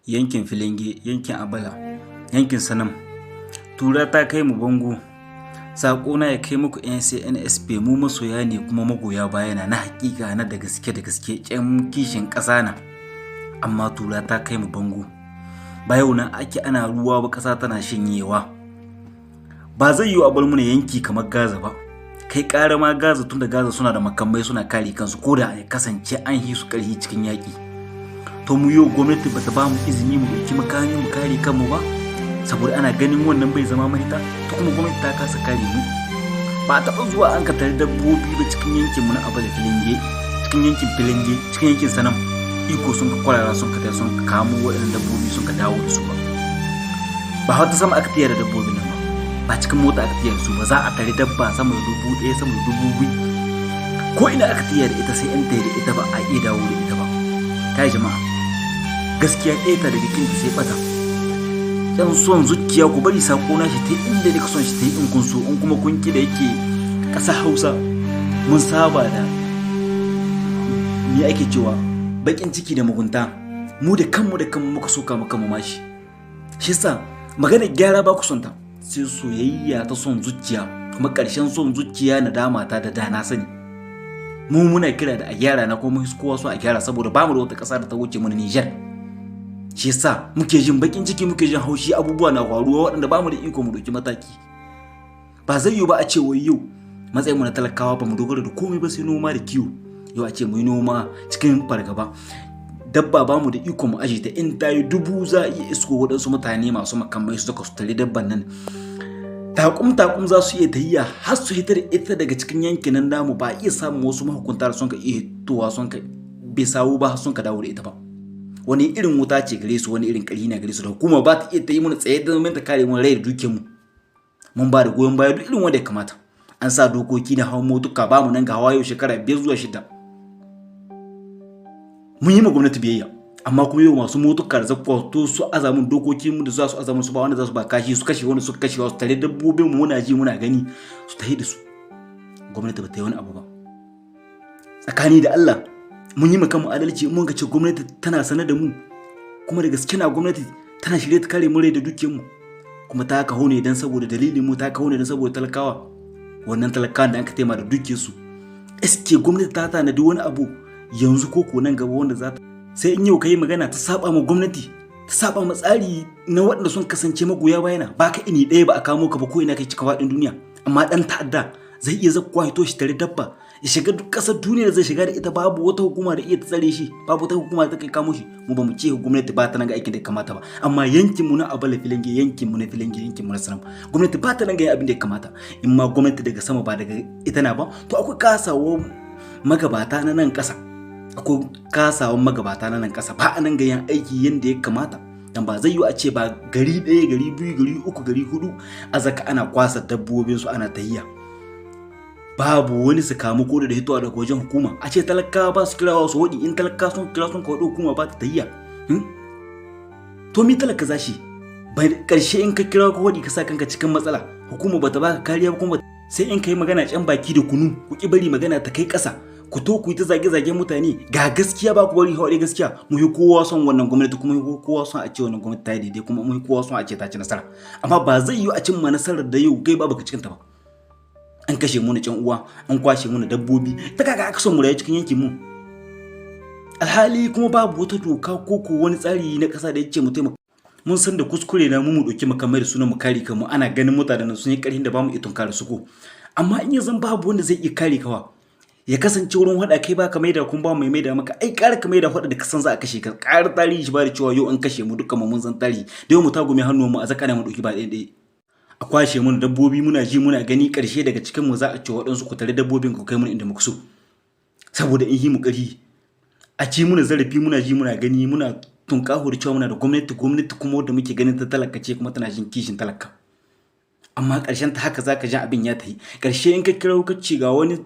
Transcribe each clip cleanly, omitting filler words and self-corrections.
Yankin Filinge, yankin Abala, yankin Sanam. Tura ta kai mu bango. Saƙona ya kai muku CNSP, mu masoya ne kuma magoya baya na hakika na da gaske da gaske ƴan kishin ƙasa na. Amma tura ta kai mu bango. Ba yau na ake ana ruwa ba, ƙasa tana shanyewa. Ba zai yiwu a bar muna yanki kamar Gaza ba. Kai, ƙara ma Gaza, tun da Gaza suna da makamai suna kare kansu, ko da ya kasance an yi su ƙarfi cikin yaƙi. To mu yau gwamnati bata ba mu izini mu ɗauki makami mu kare kanmu ba, saboda ana ganin wannan bai zama mahita. To kuma gwamnati ta kasa kare mu. Ba a taɓa zuwa an ka tare dabbobi ba cikin yankin mu na Abala Filinge, cikin yankin Filinge, cikin yankin Sanam. Iko sun ka kwarara, sun ka sun ka kamo waɗannan dabbobi, sun ka dawo da su ba. Ba wata sama aka tiyar da dabbobin nan ba, ba cikin mota aka tiyar da su ba. Za a tare dabba sama da 1000, sama da 2000, ko ina aka tiyar da ita, sai an tayar da ita ba a iya dawo da ita ba. Kai jama'a, gaskiya ɗaya ta daga kinta sai bata. Yan son zuciya, ku bari sako na shi ta inda nika son shi ta yi in kun so, in kuma kun ki. Da yake ƙasa Hausa mun saba da, me ake cewa, bakin ciki da mugunta. Mu da kanmu da kanmu muka soka mu kanmu mashi. Shi yasa magana gyara ba ku son ta, sai soyayya ta son zuciya. Kuma ƙarshen son zuciya na dama ta da dana sani. Mu muna kira da a gyara na, kuma kowa so a gyara, saboda ba mu da wata ƙasa da ta wuce mu na Niger. Shi yasa muke jin bakin ciki, muke jin haushi, abubuwa na faruwa waɗanda ba mu da iko mu ɗauki mataki. Ba zai yiwu ba a ce wai yau matsayin mu na talakawa ba mu dogara da komai ba sai noma da kiwo. Yau a ce mu yi noma cikin fargaba, dabba ba mu da iko mu aje ta, in ta yi 1000 za a iya isko waɗansu mutane masu makamai su suka su tare dabban nan. Takum takum za su iya tahiya har su hitar ita daga cikin yankin nan namu. Ba iya samun wasu mahukunta da sun ka iya hitowa sun ka bai sawu ba, sun ka dawo da ita ba. Wani irin wuta ce gare su, wani irin ƙarfi na gare su da hukuma ba ta iya ta yi mana tsaye domin ta kare mu rai da dukiyar mu? Mun ba da goyon baya duk irin wanda ya kamata. An sa dokoki na hawan motuka, ba mu nan ga hawa yau shekara 5 zuwa 6. Mun yi ma gwamnati biyayya, amma kuma yau masu motuka da zakwa to su azamin dokokin mu da za su azamin su ba wanda za su ba kashi, su kashe wanda suka kashewa, su tare dabbobin mu, muna ji muna gani, su tahi da su. Gwamnati ba ta yi wani abu ba. Tsakani da Allah, mun yi kanmu adalci mun ga ce gwamnati tana sanar da mu, kuma da gaske na gwamnati tana shirye ta kare mu rai da dukiyar mu, kuma ta kawo ne dan saboda dalilin mu, ta kawo ne dan saboda talakawa, wannan talakawan da aka taima da dukiyar su. Eske gwamnati ta tanadi wani abu yanzu ko nan gaba wanda za ta sai in yau ka yi magana ta saba ma gwamnati, ta saba ma tsari na waɗanda sun kasance magoya bayana, baka ini ɗaya ba a kamo ka ba ko ina kai cika faɗin duniya? Amma ɗan ta'adda zai iya zakkuwa ya shi tare dabba, ya shiga duk ƙasar duniya da zai shiga da ita, babu wata hukuma da iya tsare shi, babu wata hukuma da ta kai kamo shi. Mu ba mu ce gwamnati ba ta nan ga aikin da ya kamata ba, amma yankin mu na Abala Filinge, yankin mu na Filinge, yankin mu na Sanam, gwamnati ba ta nan ga abin da ya kamata. In ma gwamnati daga sama ba daga ita na ba, to akwai kasawa magabata na nan ƙasa, akwai kasawan magabata na nan ƙasa. Ba a nan ga yan aiki yadda ya kamata, dan ba zai yiwu a ce ba gari ɗaya, gari biyu, gari uku, gari hudu a zaka ana kwasa dabbobin su ana tahiya, babu wani sakamako da hitowa daga wajen hukuma. A ce talakawa ba su kirawa su waɗi, in talaka sun kira sun kawaɗi, hukuma ba ta tahiya. To mi talaka za shi? Ƙarshe in ka kira ko waɗi, ka sa kanka cikin matsala. Hukuma ba ta baka kariya ba, kuma sai in ka yi magana can baki da kunu, ku ki bari magana ta kai ƙasa, ku to ku yi ta zage-zage mutane. Ga gaskiya ba ku bari hawaye gaskiya. Mu yi kowa son wannan gwamnati, kuma yi kowa son a ce wannan gwamnati ta yi daidai, kuma mu yi kowa son a ce ta ci nasara. Amma ba zai yi a cimma nasarar da yau kai ba baka cikin ta ba. An kashe mu na can uwa, an kwashe mu na dabbobi. Ta kaka aka son mu rayu cikin yankin mu, alhali kuma babu wata doka ko wani tsari na ƙasa da ya ce mu taimaka? Mun san da kuskure na mu mu ɗauki makamai da sunan mu kare kanmu. Ana ganin mutanen sun yi ƙarfin da ba mu iya tunkara su ko. Amma in ya zan babu wanda zai iya kare kawa, ya kasance wurin haɗa kai ba ka maida, kun ba mai maida maka, ai ƙara ka maida haɗa da kasan za a kashe ka. Ƙara tarihi shi ba da cewa yau an kashe mu dukkan mu mun san tarihi da yau mu tagume hannu mu a zaka mu ɗauki ba ɗaya ɗaya. A kwashe mun dabbobi, muna ji muna gani. Ƙarshe daga cikin mu za a ce waɗansu ku tare dabbobin, ku kai mun inda muka so, saboda in yi mu ƙarfi. A ci muna zarafi, muna ji muna gani, muna tunƙaho da cewa muna da gwamnati, gwamnati kuma wadda muke ganin ta talaka ce, kuma tana jin kishin talaka. Amma ƙarshen ta haka zaka ji abin ya tafi. Ƙarshe in ka kira ka ce ga wani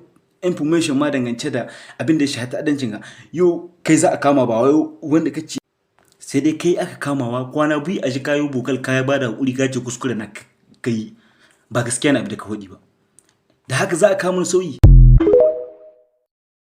information ma dangance da abin da ya shafi ta'addancin ga yau, kai za a kama, ba wai wanda ka ce, sai dai kai aka kamawa. Kwana biyu a ji kayo vocal, kaya ba da hakuri, ka ce kuskure na kai, ba gaskiya na abin da ka faɗi ba. Da haka za a kama sauyi.